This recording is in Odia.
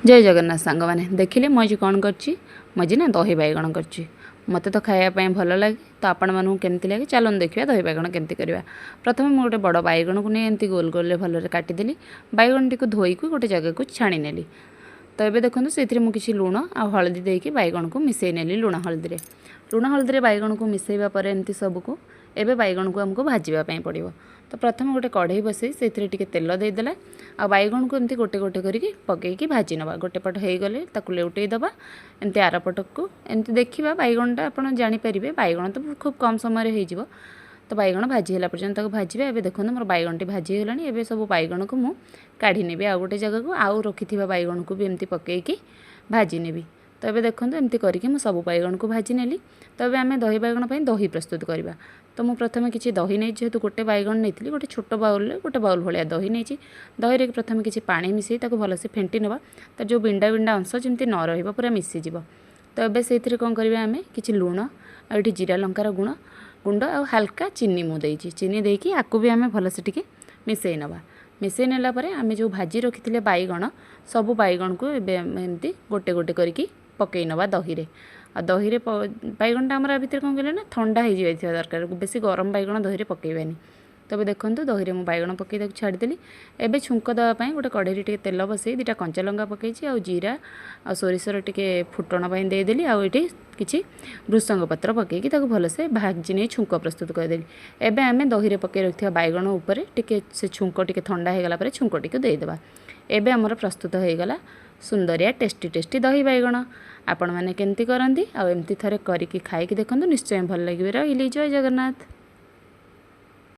ଜୟ ଜଗନ୍ନାଥ ସାଙ୍ଗମାନେ। ଦେଖିଲେ ମୁଁ ଆଜି କ'ଣ କରିଛି? ମୁଁ ଆଜି ନା ଦହି ବାଇଗଣ କରିଛି। ମୋତେ ତ ଖାଇବା ପାଇଁ ଭଲ ଲାଗେ, ତ ଆପଣମାନଙ୍କୁ କେମିତି ଲାଗେ? ଚାଲନ୍ତୁ ଦେଖିବା ଦହି ବାଇଗଣ କେମିତି କରିବା। ପ୍ରଥମେ ମୁଁ ଗୋଟେ ବଡ଼ ବାଇଗଣକୁ ନେଇ ଏମିତି ଗୋଲ ଗୋଲରେ ଭଲରେ କାଟିଦେଲି। ବାଇଗଣଟିକୁ ଧୋଇକି ଗୋଟେ ଜାଗାକୁ ଛାଣି ନେଲି। ତ ଏବେ ଦେଖନ୍ତୁ, ସେଥିରେ ମୁଁ କିଛି ଲୁଣ ଆଉ ହଳଦୀ ଦେଇକି ବାଇଗଣକୁ ମିଶାଇ ନେଲି ଲୁଣ ହଳଦୀରେ। ଲୁଣ ହଳଦୀରେ ବାଇଗଣକୁ ମିଶାଇବା ପରେ ଏମିତି ସବୁକୁ ଏବେ ବାଇଗଣକୁ ଆମକୁ ଭାଜିବା ପାଇଁ ପଡ଼ିବ। ତ ପ୍ରଥମେ ଗୋଟେ କଢ଼େଇ ବସେଇ ସେଥିରେ ଟିକେ ତେଲ ଦେଇଦେଲା ଆଉ ବାଇଗଣକୁ ଏମିତି ଗୋଟେ ଗୋଟେ କରିକି ପକାଇକି ଭାଜି ନେବା। ଗୋଟେ ପଟ ହେଇଗଲେ ତାକୁ ଲେଉଟେଇ ଦେବା ଏମିତି ଆର ପଟକୁ। ଏମିତି ଦେଖିବା ବାଇଗଣଟା, ଆପଣ ଜାଣିପାରିବେ। ବାଇଗଣ ତ ଖୁବ୍ କମ୍ ସମୟରେ ହେଇଯିବ। ତ ବାଇଗଣ ଭାଜି ହେଲା ପର୍ଯ୍ୟନ୍ତ ତାକୁ ଭାଜିବା। ଏବେ ଦେଖନ୍ତୁ, ମୋର ବାଇଗଣଟି ଭାଜି ହେଇଗଲାଣି। ଏବେ ସବୁ ବାଇଗଣକୁ ମୁଁ କାଢ଼ି ନେବି ଆଉ ଗୋଟେ ଜାଗାକୁ। ଆଉ ରଖିଥିବା ବାଇଗଣକୁ ବି ଏମିତି ପକାଇକି ଭାଜି ନେବି। ତ ଏବେ ଦେଖନ୍ତୁ, ଏମିତି କରିକି ମୁଁ ସବୁ ବାଇଗଣକୁ ଭାଜି ନେଲି। ତ ଏବେ ଆମେ ଦହି ବାଇଗଣ ପାଇଁ ଦହି ପ୍ରସ୍ତୁତ କରିବା। ତ ମୁଁ ପ୍ରଥମେ କିଛି ଦହି ନେଇଛି। ଯେହେତୁ ଗୋଟେ ବାଇଗଣ ନେଇଥିଲି, ଗୋଟେ ଛୋଟ ବାଉଲରେ ଗୋଟେ ବାଉଲ ଭଳିଆ ଦହି ନେଇଛି। ଦହିରେ ପ୍ରଥମେ କିଛି ପାଣି ମିଶାଇ ତାକୁ ଭଲସେ ଫେଣ୍ଟି ନେବା। ତାର ଯେଉଁ ବିଣ୍ଡା ବିଣ୍ଡା ଅଂଶ ଯେମିତି ନ ରହିବ, ପୁରା ମିଶିଯିବ। ତ ଏବେ ସେଇଥିରେ କ'ଣ କରିବା ଆମେ? କିଛି ଲୁଣ ଆଉ ଏଠି ଜିରା ଲଙ୍କାର ଗୁଣ୍ଡ ଆଉ ହାଲକା ଚିନି ମୁଁ ଦେଇଛି। ଚିନି ଦେଇକି ଆକୁ ବି ଆମେ ଭଲସେ ଟିକେ ମିଶାଇ ନେବା। ମିଶାଇ ନେଲା ପରେ ଆମେ ଯେଉଁ ଭାଜି ରଖିଥିଲେ ବାଇଗଣ, ସବୁ ବାଇଗଣକୁ ଏବେ ଆମେ ଏମିତି ଗୋଟେ ଗୋଟେ କରିକି ପକାଇ ନେବା ଦହିରେ। ଆଉ ଦହିରେ ବାଇଗଣଟା ଆମର ଆ ଭିତରେ କ'ଣ କହିଲେ ନା ଥଣ୍ଡା ହେଇଯାଇଥିବା ଦରକାର। ବେଶୀ ଗରମ ବାଇଗଣ ଦହିରେ ପକାଇବାନି। ତେବେ ଦେଖନ୍ତୁ, ଦହିରେ ମୁଁ ବାଇଗଣ ପକାଇ ତାକୁ ଛାଡ଼ିଦେଲି। ଏବେ ଛୁଙ୍କ ଦେବା ପାଇଁ ଗୋଟେ କଢ଼େଇରେ ଟିକେ ତେଲ ବସେଇ ଦୁଇଟା କଞ୍ଚା ଲଙ୍କା ପକାଇଛି ଆଉ ଜିରା ଆଉ ସୋରିଷର ଟିକେ ଫୁଟଣ ପାଇଁ ଦେଇଦେଲି। ଆଉ ଏଇଠି କିଛି ଭୃସଙ୍ଗ ପତ୍ର ପକାଇକି ତାକୁ ଭଲସେ ଭାଜି ନେଇ ଛୁଙ୍କ ପ୍ରସ୍ତୁତ କରିଦେଲି। ଏବେ ଆମେ ଦହିରେ ପକାଇ ରଖିଥିବା ବାଇଗଣ ଉପରେ ଟିକେ ସେ ଛୁଙ୍କ ଟିକେ ଥଣ୍ଡା ହେଇଗଲା ପରେ ଛୁଙ୍କଟିକୁ ଦେଇଦେବା। ଏବେ ଆମର ପ୍ରସ୍ତୁତ ହେଇଗଲା ସୁନ୍ଦରିଆ ଟେଷ୍ଟି ଟେଷ୍ଟି ଦହି ବାଇଗଣ। ଆପଣମାନେ କେମିତି କରନ୍ତି? ଆଉ ଏମିତି ଥରେ କରିକି ଖାଇକି ଦେଖନ୍ତୁ, ନିଶ୍ଚୟ ଭଲ ଲାଗିବ। ରହିଲି, ଜୟ ଜଗନ୍ନାଥ।